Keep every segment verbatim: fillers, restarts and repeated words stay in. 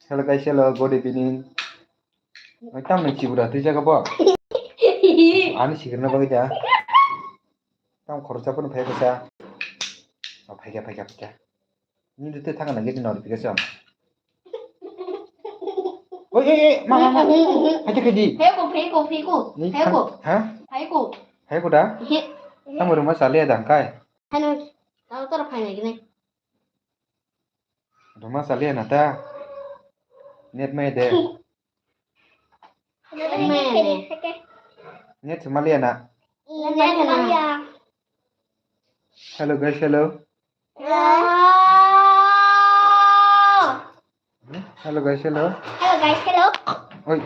Hello guys, hello, good evening. Oi, tam nang chibura twi jaga bo. Ani sikirna bagwi da. Tam khoroksa phano phai kha. O, phai kha, phai kha, phai kha. Ni dite thang nang gidi notification. Oi, oi, oi, ma, ma, ma. Hai kha di. Phai ko, phai ko, phai ko. Ni phai ko. Ha? Phai ko. Phai ko da? He. Tam ruma sale da kai. Hano, tao tor phai nai gini. Ruma sale na ta. Net mai de. Net mai de. Net maliya na. Net mai de. Hello guys, hello. Hello. Hmm? Hello guys, hello. Hello guys, hello. Oi.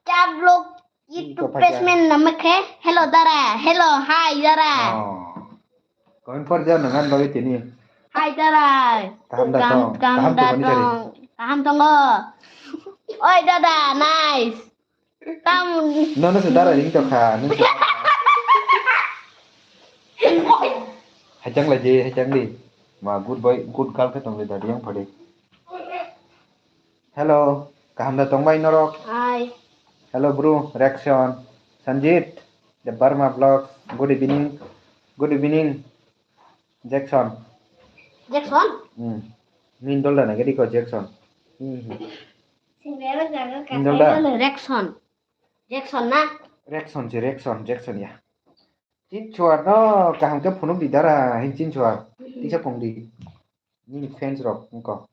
Chap log YouTube page men namak he. Hello dara. Hello, hi dara. Oh. Comment for jana ngan bagwi tini. Hi dara. Kaham da tong? Kaham da tong? Kaham tongo. Oi dada, nice. Tam. No, no, se dara ring to kha. No, se. Hajang la je, hajang di. Ma, good boy, good girl khe tong le da yang phade. Hello, kaham da tong bai norok? Hi. Hello bro, reaction. Sanjit, the Burma vlogs. Good evening. Good evening. Jackson. Jackson? Hmm. Min dol da na gadi ko Jackson. Hmm. Min dol da. Jackson. Jackson na? Reaction si reaction, Jackson ya. Chinchwar no kaham khe phunuk di dara hin Chinchwar. Tisa phung di. Nini fans rok wngkha.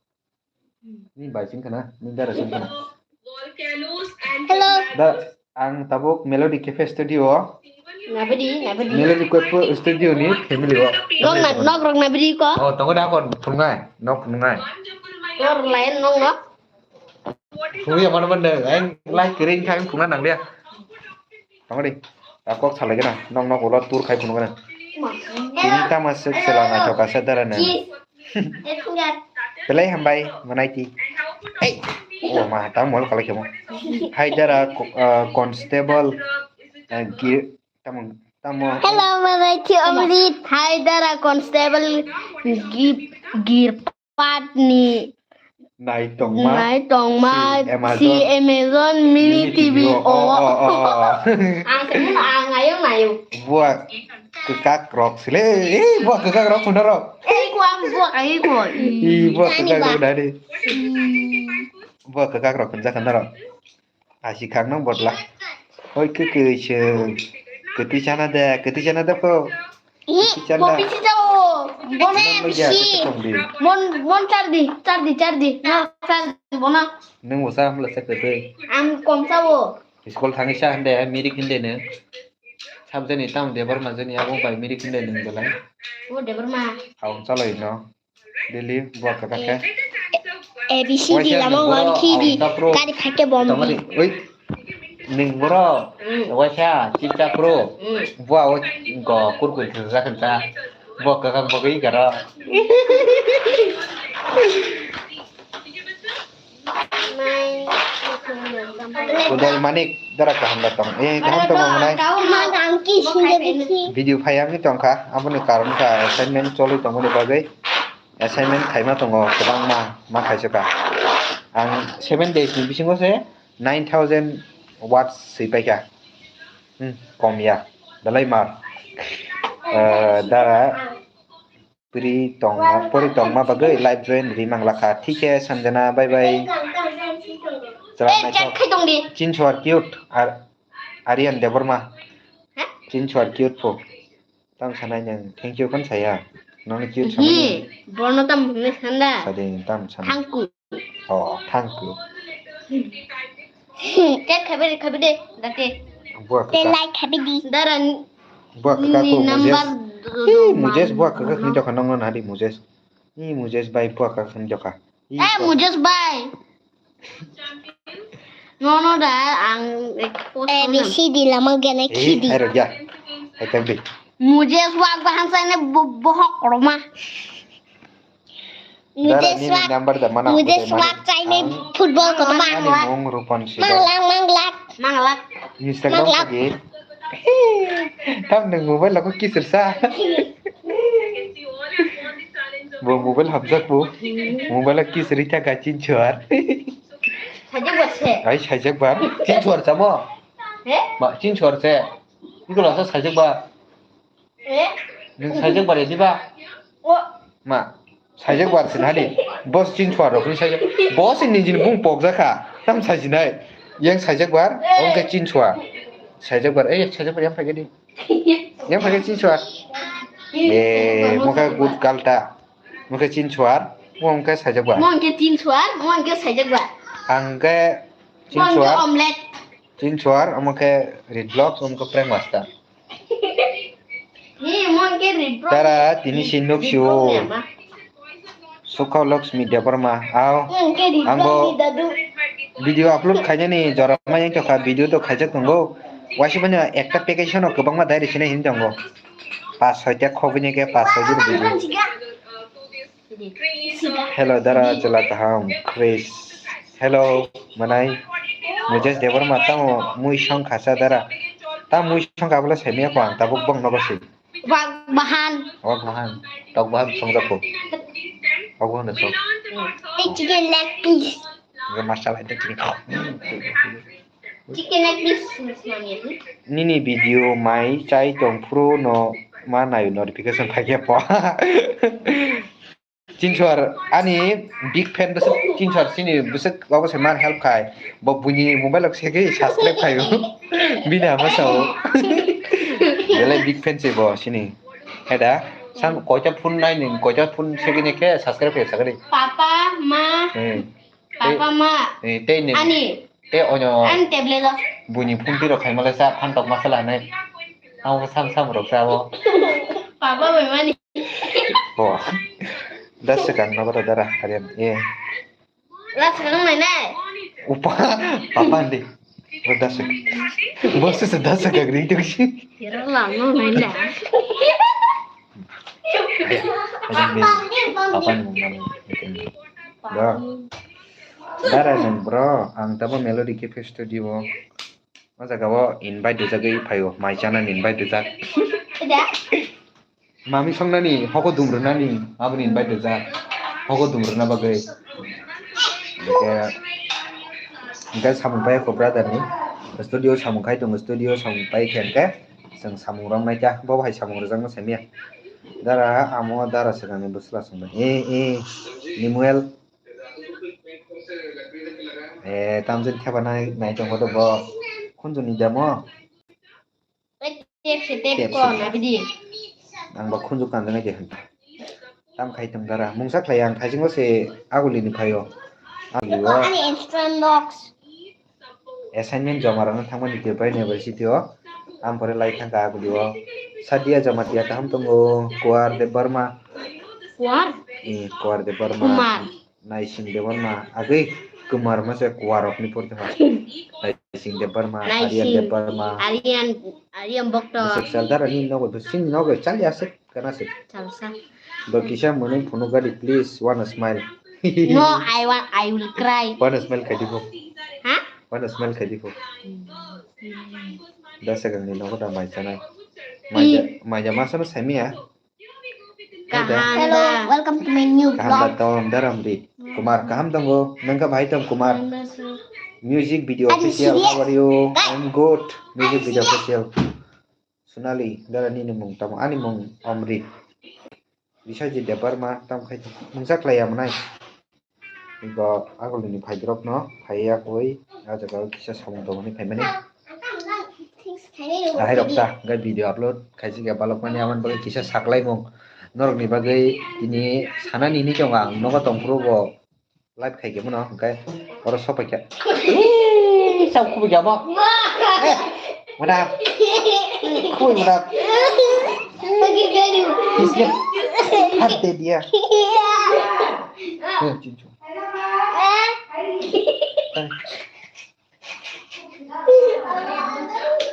Nini bai sing khana, nini dara sing khana. Hello. Da ang tabuk Melody Cafe Studio. Nabidi, nabidi. Melody Cafe Studio ni family o. Nok na, nok rok nabidi ko. Oh, tongo da kon phungai, nok phungai. Tor lain nok nok. Phungai mana mana, ang like kering khai phunga nang dia. Tongori, a kok salai gana, nong nok ulo tur khai phunuk gana. Tini tama sek sela na thoka sa dara na. Belai hambai, manaiti. Hey, oh ma, tamo mol kalai kemo. Hai dara, uh, constable, uh, gi-, tamo, tamo. Hello, manaiti Amrit. Hai dara, constable, gi-, gir. Patni. Nai tongma. Nai tongma. Si Amazon. Si Amazon Mini Mini T V. T V o. O, o, o, o. Ang khe ang ayung ayung. Buat kekak rok sile. Eh, buat kekak rok pun rok. Eh, ku ang buat ai ku. Ih, buat kekak rok dari. Buat kekak rok kerja kan rok. Asi khakno bodla. Oi kwkwi se. Kwtwi chana de, kwtwi chana de pho. Ih, kwtwi chana. Bo pisi jao. Bono. Mon bisi. Mon, mon chardi, chardi, chardi. Na chardi bono. Nung bo sa hamla sa kwtwi. Ang kom sao. School thangwi sa hande, mirik hande ne. Sabjani tam Debbarma jani abo bai mirik hande nung belai. O Debbarma. Haung chalai no. Daily buat kata khe. A B C D lama one key di. Tadi pakai bom. Oi. Ning boro. Waisa cipta pro. Buat o go kurkun khe jakan ta. Buat kakak bagwi gara. Kudal Manik dara kaham da tong. Eh, kaham tong nai. Video phai ang tong kha. Aboni karon kha assignment choli tongmani bagwi. Assignment khaima tongo kwbangma ma khaisokha. Ang seven days ni bisingo se nine thousand words swi paikha. Hmm, kom ya. Dalai mar. Eh, dara Puri tongma, puri tongma bagwi live join ri manglakha. Thik khe Sanjana, bye bye. Chwla naithok. Chinchwar cute, Ar-, Aryan Debbarma. Ha? Chinchwar cute pho. Tam sanai nang, thank you kan saya. Noni cute sanai. Hi, bono tam hwnwi sanda. Sadin tam sanai. Thank you. Oh, thank you. Chat khabi de, khabi de, date. Buah kaka. Te like khabi di. Dara ni, buah kaka ni ko number Mujes. Ih, Mujes buah kaka khni jokha nongno nadi Mujes. Ih, Mujes bai buah kaka khni jokha. Ih, eh, buah. Mujes bai. Nono da ang ek post. A B C D lama gana khidi. Hai rok ya. Hai tak di. Mujes buah bahan sana bohok roma. Dara nini number da mana. Mujeswak chainai football ko ma. Ani mung Rupan Sida. Manglak, manglak. Manglak. Instagram lagi. Tam nang mobile aku kisir sa. Bo mobile hamjak bo. Mobile kisir ita gachin chuar. Sajak bar se. Ai sajak bar. Chinchwar chamo. He? Ma chinchwar se. Iko lasa sajak bar. Eh? Nung sajak bar ediba? O. Ma, sajak bar sin hadi. Boss chinchwar rok ni sajak. Boss ni jin bung pokjak kha. Tam sajinai. Yang sajak bar, ongke chinchwar. Sajak bar, eh sajak bar yang pakai di. Yang pakai chinchwar. Eh, muka good kalta. Muka chinchwar, muka sajak bar. Muka chinchwar, muka sajak bar. Angke chinchwar. Omelette. Chinchwar, omo khe Red Block, omo khe Prank Master. Ni mon ke Red Block. Tara, tini si nuk si o. Sukha Lakshmi Debbarma, ao. Mon ke Red Block ni dadu. Video upload khainani jora ma yang tokha, video to khaijak tongo. Waisi banya ekta package no kwbangma dai risina hin tongo. Pas soi ta khobini ke pas soi jor video. Hello, dara chwla kaham, Chris. Hello, manai. Mujesh Debbarma tamo mui song khasa dara. Ta mui song kabla semia ko ang tabuk bong nogo si. Wak bahan. Wak bahan. Tok bahan song japo. Wak bahan da song. Chicken leg piece. Ga masala ite chicken. Chicken leg piece. Nini video mai chai tong phuru no ma nayo notification phai khe po. Chinchwar ani big fan bwswk Chinchwar chini bwswk obo se man help khai bo buini mobile rok se ke subscribe khai o bini ama sao belai big fan se bo chini heda sam koita phone nai ni koita phone se ke subscribe khai sakari papa ma hmm. Papa ma eh tei ni ani Tei onyo ani tablet o. Buini phunti rok khaima le sa phantok ma sala hinai. Amo sam sam rok sa o. Papa bai mani. Bo. Das sekang na bata dara harian. Eh. Las sekang nai nai. Upa papa ndi. Bo das sekang. Bo se das sekang ri tu si. Kira lama main dah. Papa ni mama. Ba. Dara nung bro, ang tamo Melody Cafe Studio o. O jaga o invite rijagwi phaio, mai chanani invite rijak. Mami songnani, hoko dum rwnani, aboni invite rijak. Hoko dum rwna bagwi. Hwnkhe, hwnkhe samung pai kho brother ni. Studio samung khai tongo, studio samung pai khe hwnkhe chwng samung rok naikha. Bo hai samung rwjakma samiya. Dara amo dara swkangni bwsla songdi. Eh, eh, Nimuel. Eh, tamjani theba nai, nai tongo do bo. Khunju ni demo. Tep se tep ko na bidi. Ang ba khunju kanjana ke hanta. Tam khai tong dara. Mungsa khlai ang thaisingo se aguli ni phaio. Aguli o. Ani instant box. Assignment joma rwna thangmani Tripura University o. Ang pore lai thangkha aguli o. Sadia Jamatia kaham tongo. Kuar Debbarma. Kuar? Eh, Kuar Debbarma. Kumar. Naising Debbarma. Agwi Kumar ma se Kuar rokni porte ha. Naising Debbarma, Aryan Naising, Debbarma. Aryan, Aryan Bokto. Saldar ani nogo, sini nogo, chali asik. Kana se? Salsa. Bo kisa mwnwi phunuk gadi, please, one smile. No, I want, I will cry. One smile khai di bo. Ha? One smile khai di bo. Da segang ni nogo da mai chanai. Mai da, mai da masa no saimia. Kaham da. Hello, welcome to my new vlog. Kaham da tong daram di. Kumar, kaham tongo. Nangka bhai tong Kumar. Music video official, how are you? I'm good. Music video official. Sonali, dara nini mung tamo? Ani mung Omrit. Biswajit Debbarma, tam khai mungsa khlai ya mwnai. Bo agulini phaidrok no phai ya koi, a jaga o kisa samung tongmani phaimani. Ahai rok ta, ga video upload khaisi ga balok mani aman bagwi kisa saklai mung. Norok ni bagwi tini sana nini tongo ang nogo tongphuru bo. Live khai khe mano, hwnkhe oro sok pai kha. Eee, chao kubui kha bo. Eh, mada. Kubui mada. Biscuit. Hat de dia. Eh, chinchwar.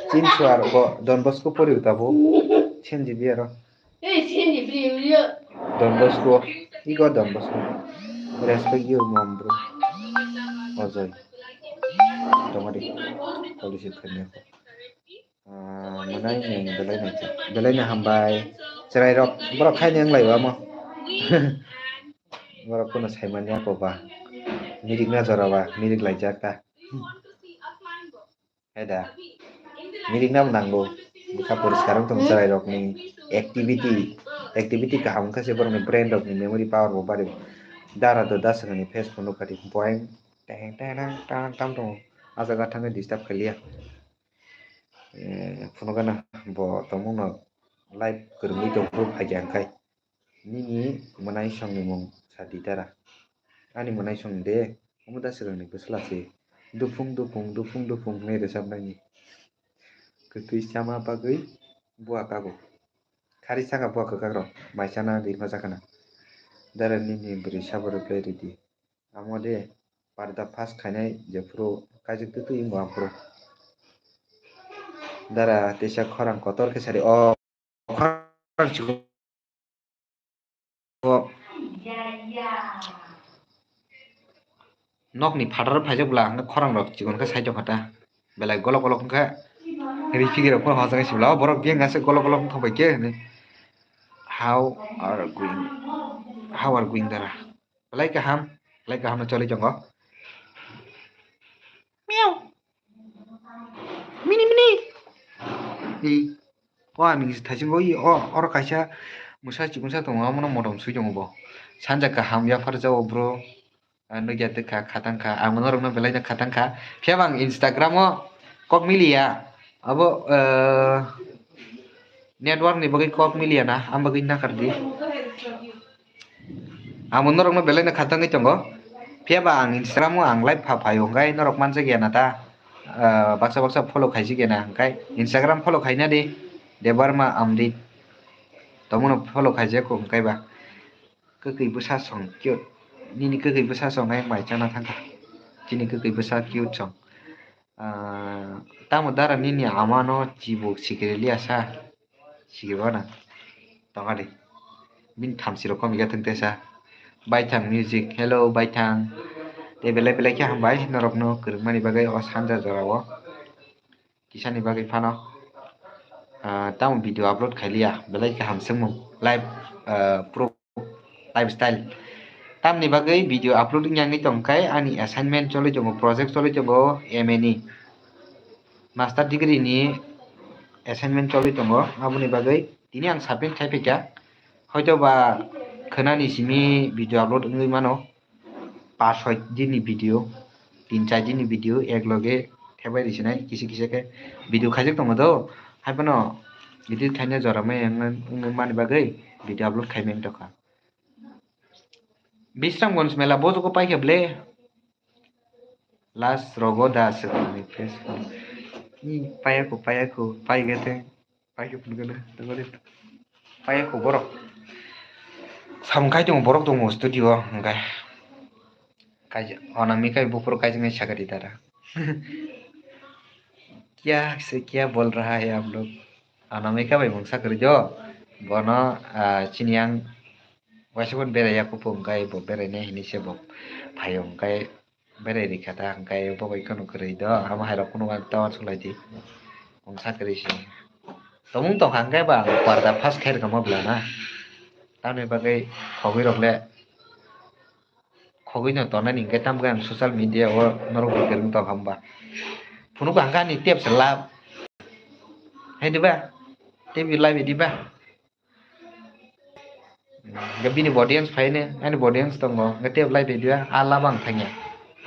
Chinchwar bo Don Bosco pori uta bo. Chenji biaro. Don Bosco, igo Don Bosco. Respect you, mom, bro. Ojoi. Tongari. Policy kanya. Ah, manai ni belai nai. Belai na hambai. Cherai rok, borok khai ni ang lai ba mo. Borok kono sai manya ko ba. Mirikna jora ba, mirik laijak ta. He da. Mirikna bo nango. Bwkha poriskar wng tong cherai rok ni activity, activity kaham wngkha se borok ni brain rok ni memory power bo bari. Dara do da swkang ni face phone nukha di. Boing teng teng tang tang tang tongo. Ah jaga thangwi disturb khailiya. Eh, phunukgana bo tongmungno live kwrwngwi tongphuru phaikha hwnkhe. Nini mwnaisongni mung sa di dara. Ani mwnaisong de, omo da swkangni bwsla se. Dupung dupung, dupung dupung hwnwi rwchapnaini. Kwtwi chama bagwi bua kago. Khari saka bua kwkakrok, mai chana rirma jakana. Dara nini bwrwi sabo reply ridi. Amo de parda pass khainai jephuru kaijak twi twi wngo aphuru. Dara teisa khorang kotor khe sari o khorang chikon o nokni phataro phaijak bwla hwnkhai khorang rok chikon khe sai tongkha ta belai golok golok wngkha ri phigi rok phano hojagwi sibla o borok biyang aswk golok golok wngthok bai khe hwnwi how are going how are going dara. Belai kaham, belai kaham no choli tongo. Miau. Mini mini. Hi. O ani thaising o oro kaisa mwsa chikonsa tongo, omono modom sui tongo bo. Sanja kaham yaphar jao bro. Ah, nukya tongkha, khatang kha. Ang norokno belai no khatang kha. Phiya bo ang Instagram o kok miliya. Abo, eh, network ni bagwi kok miliya na, ang bagwi nakar di. Amo norokno belai no khatangwi tongo. Phiya ba ang Instagram o ang live pha phaio, hwnkhe norok manjak ya na ta? Ah, baksa baksa follow khaijak ya na, hwnkhe Instagram follow khaina di. Debbarma Amrit. Tomono follow khaijak ko hwnkhe ba. Kwkwi bwsa song cute. Nini kwkwi bwsa song hai mai chana thangkha. Chini kwkwi bwsa cute song. Ah, tamo dara nini ama no chibuk sikiri liya sa. Sikiri bana. Tongadi. Bini thamchi rok kom iga thang tesa. Baithang music. Hello, Baithang. Te belai belai khe hambai norokno kwrwngmani bagwi o sanja jorao. Kisani bagwi phano, ah, tamo video upload khailiya, belai kaham swngmung. Life, ah, pro lifestyle. Tamni bagwi video upload wngya wngwi tongkhe ani assignment choli tongo, project choli tongo, M A ni master degree ni assignment choli tongo. Aboni bagwi tini ang submit khai phaikha. Hoito ba khwnani simi video upload wngwi mano. Pas soi din ni video, tin char din ni video ek loge thebai risinai kisi kisi khe video khaijak tongo do. Haiphano edit khaina jora mai wngwi mani bagwi video upload khai mani tongkha. Bisramganj mela bo jogo paikha ble. Last rogo da aswk ni face. Ni payakho, payakho, paigate. Paikhe phunukgana, tongori. Paikhe borok. Samung khai tongo, borok tongo studio o, hwnkhe. Kaisa, Anamika buphuru kaijaknai sakha ri dara. Kya se kya bol raha hai aap log? Anamika bai mungsa kwrwi do. Bono, ah, chini yang waisa phano berai ya kuphung, hwnkhe bo berai nai hinwi se bo phaio, hwnkhe. Berai rikha ta, hwnkhe bo bai kheno kwrwi do, amo hai rok phunukgo ang tower sulai di. Mungsa kwrwi se. Tomung tongkha hwnkhe ba ang parda first khe rwkha ma bwla na. Tamni bagwi khogwi rok le khogwi no tonani hwnkhe, tamo khe ang social media o norok bo kwrwng tongkha hwnba. Phunukgo hwnkhe ani tep se lab. Hai diba? Tep lab diba? Hwnkhe bini audience phaino, ani audience tongo, hwnkhe tei belai tei dia, a lab ang thangya.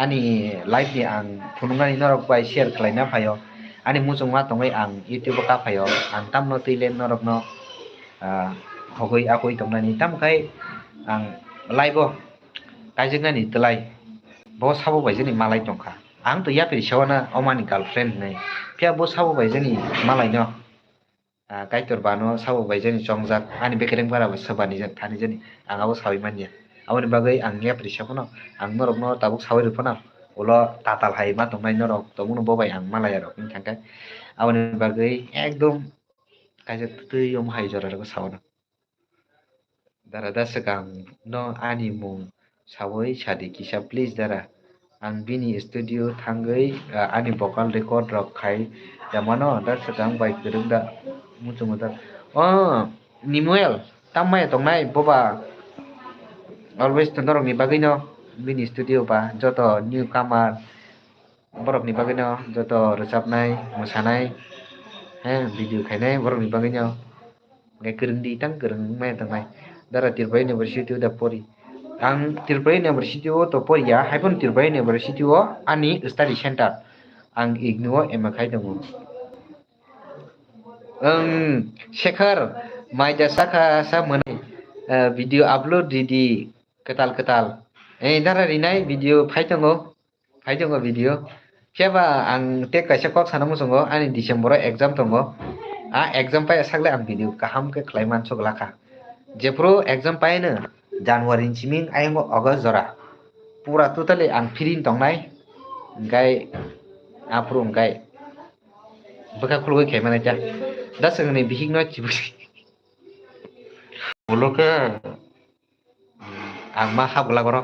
Ani live ni ang phunuknani norok bai share khlaina phaio. Ani muchungma tongwi ang YouTube o kaphaio. Ang tamno twi le norokno, ah, hogwi akwi tongnani. Tamo khai ang live o kaijaknani twlai. Bo sabo bai jani malai tongkha. Ang to yapri sewana omani girlfriend hinwi. Phiya bo sabo bai jani malaino. Ah, Kaitor bano sabo bai jani chongjak, ani bekereng bara bo swbani ja-, thani jani, ang abo sawi manya. Aboni bagwi ang yapri sa phano, ang norokno tabuk sawi rw phano, ulo tatal hai ma tongnai norok, tongmano bo bai ang malaya rok wng thangkhe. Aboni bagwi ekdom kaisa twi omo hai jora rwgwi sawana. Dara da swkang no ani mung sawi sadi kisa please dara. Ang bini studio thangwi, ah, ani vocal record rok khai ya mano da swkang bai kwrwng da muchungo da. Oh, Nimuel, tam maya tongnai boba always to norok ni bagwi no. bini studio ba joto newcomer borokni bagwino joto rwchapnai, mwsanai, he, video khainai borokni bagwino. Hwnkhe kwrwng di tang kwrwng wngmaya tongnai. Dara Tripura University o da pori. Ang Tripura University o to poriya, haiphano Tripura University o ani study center. Ang ignu o M A khai tongo. Ang Shekhar, maida sakha sa mwnai, eh, video upload ridi kwtal kwtal. Eh, dara rinai video phai tongo. Phai tongo video. Phiya ba ang tei kaisa kok sana muchungo, ani December o exam tongo. A exam pai sak le ang video kaham khe khlai mansuk lakha. Jephuru exam pai no January ni siming ayang o August jora. Pura totally ang free tongnai. Hingkai aphuru hingkai bwkha khulugwi khai manai ta. Da swkangni bihik no chibwi. Ulo khe ang ma hap glak oro.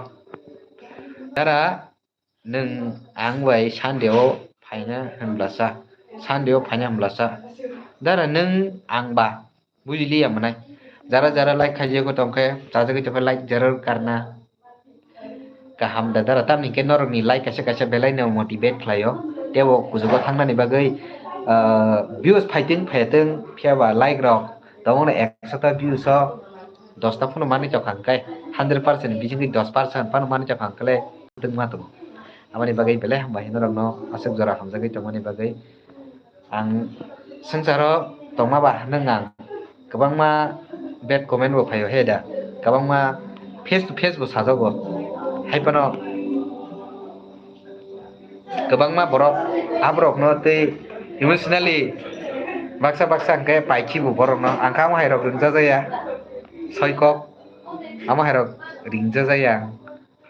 Dara Nwng ang bai Sunday o phaina hwnblasa, Sunday o phaina hwnblasa. Dara nwng ang ba bujiliya mwnai. Jara jara like khaijago tongkhe, chajagwi tongkhe like jaror karna. Kaham da dara, tamni hwnkhe norokni like kaisa kaisa belai no motivate khlaio. Tei bo kuchugo thangnani bagwi, ah, views phaitwng phaiyathwng, phiya ba like rok tongo no ekshota views o dosta phano manwi tongkha hwnkhe, hundred percent ni bisingtwi dos percent phano manwi tongkha hwnkhe le twngma tongo. Aboni bagwi belai hambai hino norokno aswk jora hamjagwi tongmani bagwi. Ang swngcharo tongma ba nwng ang kwbangma bad comment bo phaio he da, kwbangma face to face bo sajago. Haiphano kwbangma borok aborokno tei emotionally baksa baksa hwnkhe paikhibo borokno. Ang khe amo hairok ringjajakya, soikok amo hairok ringjajakya.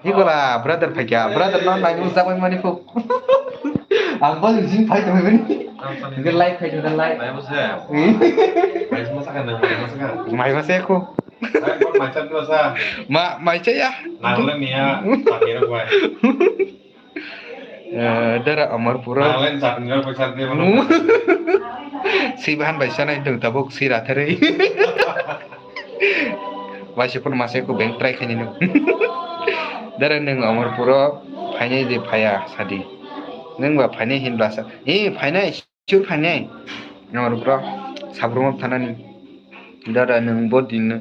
Ikola brother phaikha, brother no nai nung jagwi mani kho. Ang bo jing phai tongwi mani. Hwnkhe like phai tongda like. Mai bose. Mai bose ka nang, mai bose ka. Mai bose kho. Mai bose mai chat bose. Ma, mai chaya. Nang le niya, sakira bai. Eh, dara Amarpuro. Nang le chat niya bai chat de mano. Si bahan bai sanai dong tabuk si rathare. Waisa phano masa eko beng try khainai no. Dara nwng Amarpuro phainai de phaiya sadi. Nwng ba phainai hinba sa. Eh, phainai, sure phainai. Amarpuro sabrum thanani. Dara nwng bo din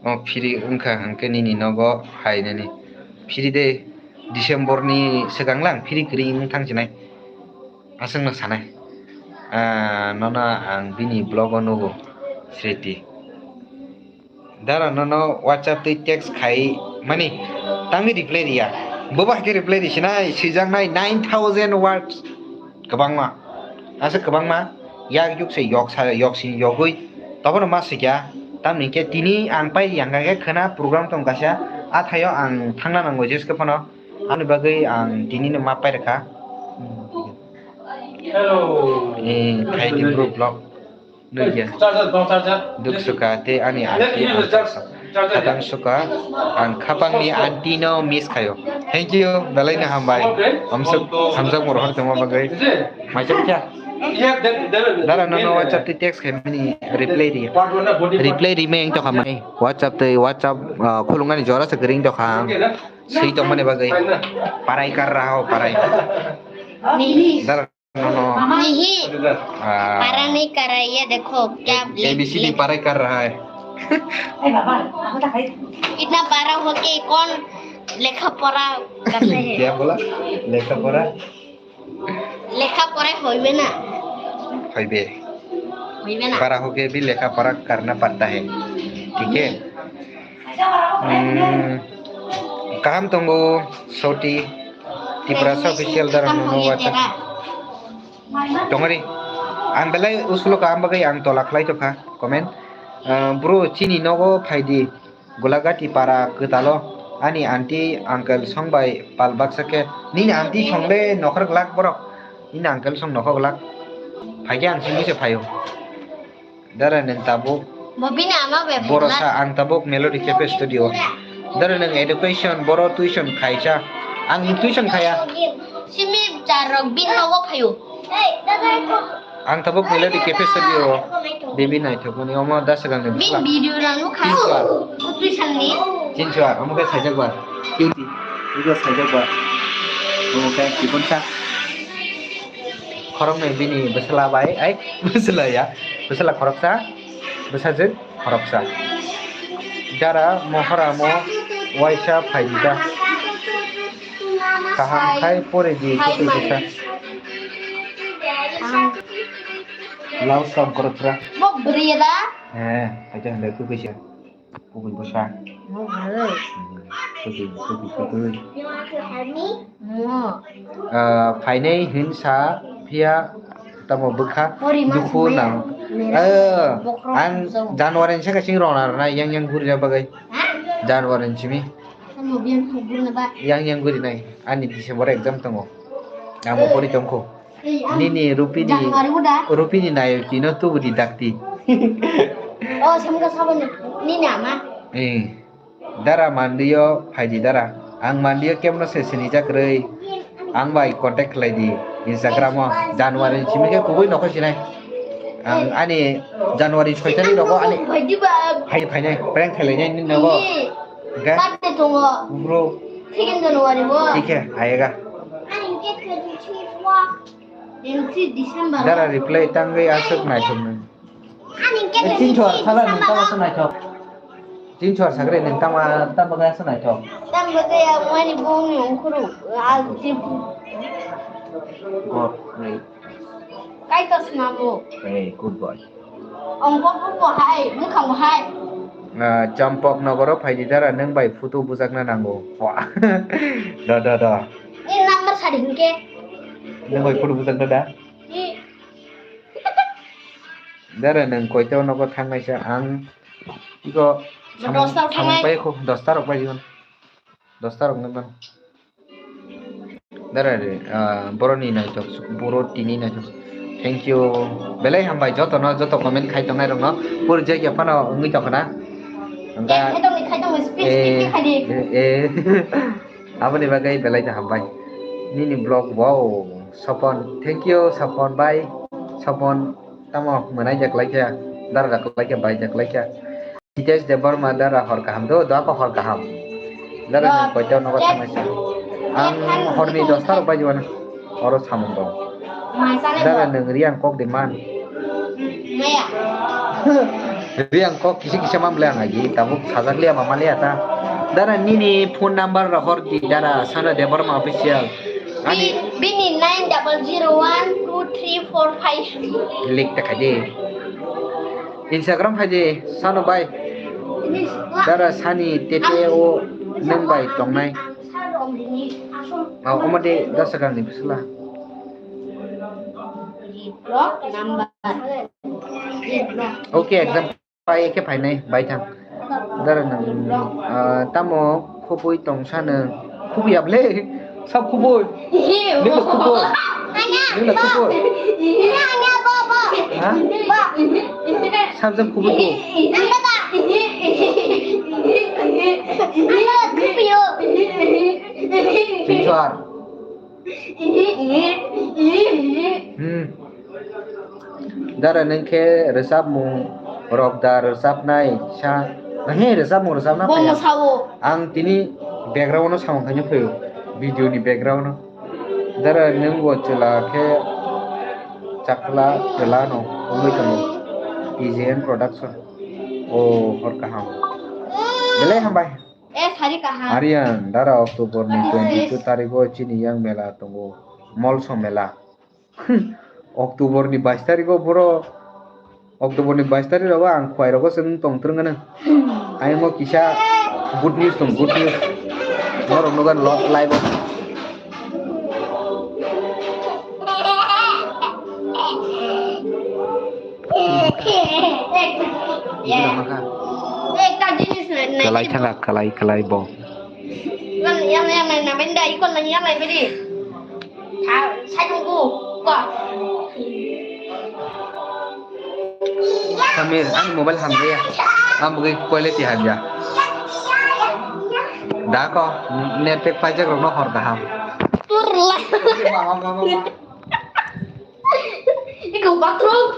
o phiri wngkha hwnkhe nini nogo phainani. Phiri de December ni swkang lang phiri kwrwi wng thang sinai. Aswkno sanai. Ah, nono ang bini vlog o nugo, Sriti. Dara nono WhatsApp twi text khai mani tangwi reply riya. Bobo hai khe reply risinai, swijaknai nine thousand words. Kwbangma. Aswk kwbangma. Yak yuk se yok sa, yok si yogwi. Tobono ma swikya. Tamni khe tini ang pai yang khe khwna program tong kaisa. A thaio ang thangna nango jeske phano. Ani bagwi ang tini no ma pai rwkha. Hello. Eh, khai di bro vlog. Nugya. Charger, no charger. Duk suka te ani aunty ang charsa. Khatang suka ang khapang ni aunty no miss khayo. Thank you, belai no hambai. Hamsuk, hamjak moro har tongma bagwi. Maisa kya? Dara no no WhatsApp te text khai mani reply ri. Reply ri me ang to khamai. WhatsApp te WhatsApp, ah, khulungani jora se gring to kham. Swi tongmani bagwi. Parai kar raha ho, parai. Nihi. Dara no no. Nihi. Ah. Para nahi kar raha hai, ye dekho, kya A B C D parai kar raha hai. इतना बड़ा होके कौन लेखा पढ़ा करते हैं? क्या बोला? लेखा पढ़ा? লেখা পড়া হইবে না। হইবে। হইবে না। बड़ा होके भी लेखा पढ़ा करना पड़ता है। ठीक है? Hmm, kaham tongo, Soti, Tiprasa official dara no no WhatsApp. Tongori, ang belai usulo kaham bagwi ang tola khlai tokha, comment. Ah, bro, chini nogo phaidi. Gulagati para kwtalo ani aunty uncle song bai pal baksa khe. Nini aunty song le nokhor glak borok. Nini uncle song nokhor glak. Phaikhe ang simi se phaio. Dara neng tabuk. Bo bini ama be boro sa ang tabuk Melody Cafe Studio. Dara neng education boro tuition khaisa. Ang tuition khaya. Simi charok bini nogo phaio. Ang tabuk Melody Cafe Studio. Baby naithok mani omo da swkang ni. Bini video rang nukha. Tinsuar. Tinsuar. Omo khe saijak bar. Cutie. Video saijak ba. Omo khe kibun sa. Khoroknwi bini bwsla bai, ai, bwsla ya. Bwsla khoroksa, bwsajwk khoroksa. Dara mohora mo waisa phaidi da. Kaham khai pore di kutui bwsa. Love song khoroksa. Mo bwrwi da? Eh, aja hande kutui sa. Kubui bwsa. Mo bwrwi. Kubui, kubui, kubui. Mo. Ah, phainai hin sa phiya tamo bwkha dukhu nang. Ah, ang January ni saka sing rona rona yang yang guri na bagwi. Ha? January ni simi. Yang yang guri nai. Ani December exam tongo. Ang pori tongkho. Nini Rupini, Rupini nai tino tubudi dakti. Oh, samka sabani. Nini ama. Eh. Dara mandiyo phaidi dara. Ang mandiyo kemno se sinijak rwi. Ang bai contact khlai di Instagram o. January ni simi khe kubui nokho sinai. Ang ani January soi tarik rogo ani phai phainai prank khlai nai nogo. Ga. Birthday tongo. Bro. Second January bo. Thik hai, ayega. Ani cake khe di chip wa. Dara reply tangwi aswk naithok nang. Ani cake khe di chip. Tin chor sala nang tama aswk naithok. Tin chor sagre nang tama tama ga aswk naithok. Tama ga ya mani bong ni ongkhuru. Al chip. God, great. Kaitor swnamo. Hey, good boy. Ongbo bubo hai, mwkhang bo hai. Ah, Champok nogoro phaidi dara, nwng bai photo bujakna nango. Wah. Do, do, do. Ni number sadi hinkhe. Nwng bai photo bujakna da? Ni. Dara nwng koito nogo thangnaisa ang. Iko samung, dosta rok samung thangnai. Pai kho, dosta rok pai digon. Dosta rok nang. Dara re, ah, boroni naithok, boro tini naithok. Thank you. Belai hambai joto no, joto comment khai tongnai rok no. Pur jagya phano wngwi tongkha na. Hwnkha, eh, khai tongni, khai tongni, speed, speed khai di. Eh, eh. Aboni bagwi belai no hambai. Nini vlog, wow, Sapon. Thank you, Sapon bai. Sapon tamo mwnai jak laikha, dara jak laikha, bai jak laikha. Hitesh Debbarma dara hor kaham do, do ako hor kaham. Dara nwng koito nogo thangnaisa. Ang horni dosta rok bai jibana. Oro samung dong. Dara nwng Riang kok di man. Riang kok kisi kisa man bole ang agi, tabuk sajak liya mama liya ta. Dara nini phone number rok hor di dara, Sana Debbarma official. Ani bini nine double zero one two three four five. Lik ta khai di. Instagram hai di, Sano bai. Dara Sani tete o nwng bai tongnai. Ah, omo de dasa gang ni bisla. Okay, exam pai khe phainai bai thang. Dara nwng, ah, tamo khubui tongsa nwng. Khubui ya ble. Sab khubui. Nila khubui. Nila khubui. Ha? Sab jam khubui ko. Chinchwar. Hmm. Dara nwng khe rwchapmung rok da rwchapnai sa? He, rwchapmung rwchapna phaiya. Ang tini background no samung khaina phaio, video ni background no. Dara nwng bo chwla khe chakla chwla no wngwi tongo. P J M Production. O hor kaham. Belai hambai. Eh, sari kaham. Aryan, dara October ni twenty two tarigo chini yang mela tongo. Molso mela. October ni bais tarigo boro, October ni bais tarik rogo ang khwai rogo chwng tong twrwng gano. Ayang o kisa good news tong, good news. Norok nugan lo live o. Kalai thangkha, kalai, kalai bo. Samir, ani mobile hamjaya. Ang bugui quality hamya. Da ko, net pack paijak rokno hor kaham. Iko bathroom.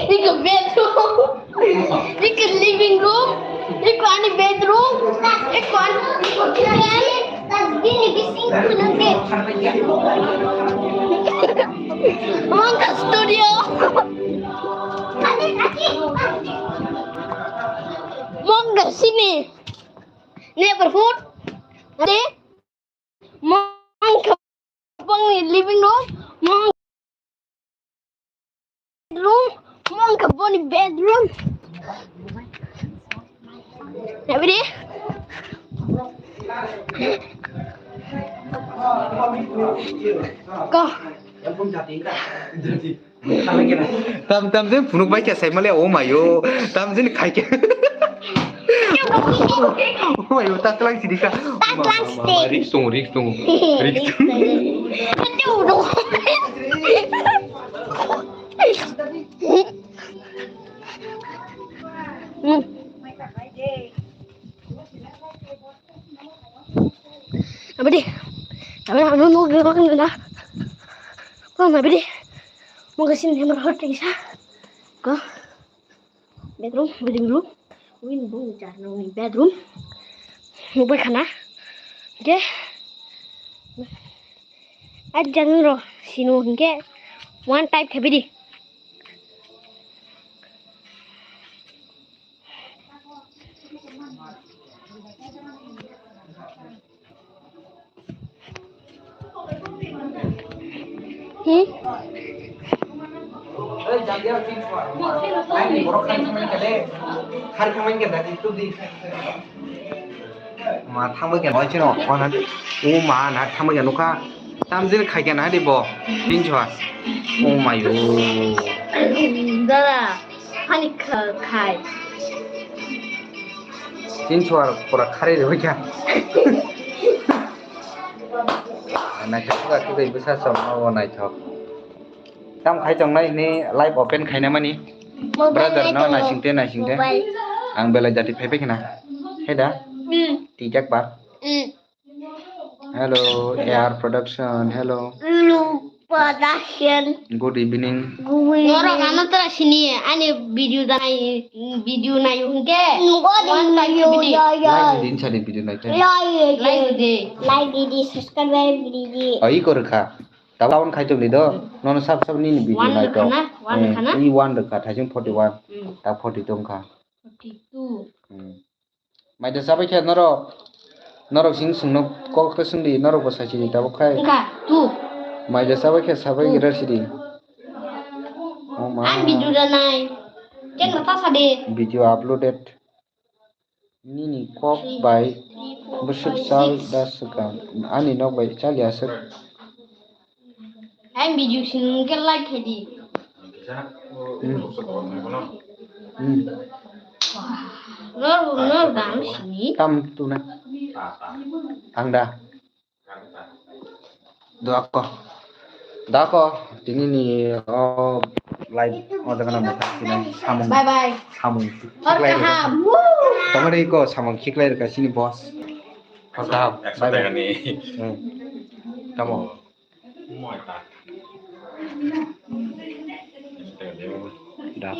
Iko bedroom. Iko living room. Iko ani bedroom, iko ani kitchen. Mongka studio. Mongka sini. Neighborhood. Ade. Mongka bongni living room, mong room, mongka boni bedroom. Every day. Go. Tam tam jeng phunuk bai khe sai male, o mayo. Tam jeng khai khe. O mayo, ta tlang sidi ka. Ta tlang sidi. Risk tongo, risk tongo. Risk tongo. Abadi. Abadi, anu no gero kan na. Ko abadi. Mo gasin hamar hot kaisa. Ko. Bedroom, living room. Win bung jar no bedroom. Mo bai khana. Oke. Ai jan ro sinu hinke one type khabidi. Hmm? Ma thangbai khe bai chino, o ma na thangbai khe nukha. Tamjil khai khe na di bo. Tinso. O mayo. Dada, hani kha-, khai. Tinso ar pura khari re kya. Naithok khe bai bwsa chwng o naithok. Tam khai tongnai hwnwi live open khaina mani. Brother no naisingte, naisingte. Ang belai jati phaibai khna. Hai da? Tijak ba? Hello, A R Production. Hello. Production. Good evening. Norok ano tara sini ani video nai, video nai hwnkhe. Live din sadi video nai khe. Like di. Like di, subscribe di. Ai korkha. Tabuk abono khai tongdi do. Nono sab sab nini video nai to. One khana, one khana. I one rwkha, thaising forty one. Hmm. Ta forty tongkha. Forty two. Hmm. Maida chabai khe norok, norok sing sungno kok ta swngdi, norok bo sai sidi tabuk khai. Wngkha, two. Maida chabai khe sabai gira sidi. Oh ma. Ang video da nai. Keng ta sadi. Video uploaded. Nini kok bai bwswk chal da swkang, ani nok bai chal ya swk. Ang video sini ke like khe di. Hmm. Hmm. Nor, nor dam sini. Tam tu na. Ang da. Dako. Dako, tini ni, o, live o jaga na motha sini samung. Bye bye. Samung. Hor kaham. Woo! Tongari ko samung khiklai rwkha sini boss. Hor kaham. Bye bye. Hmm. Tamo.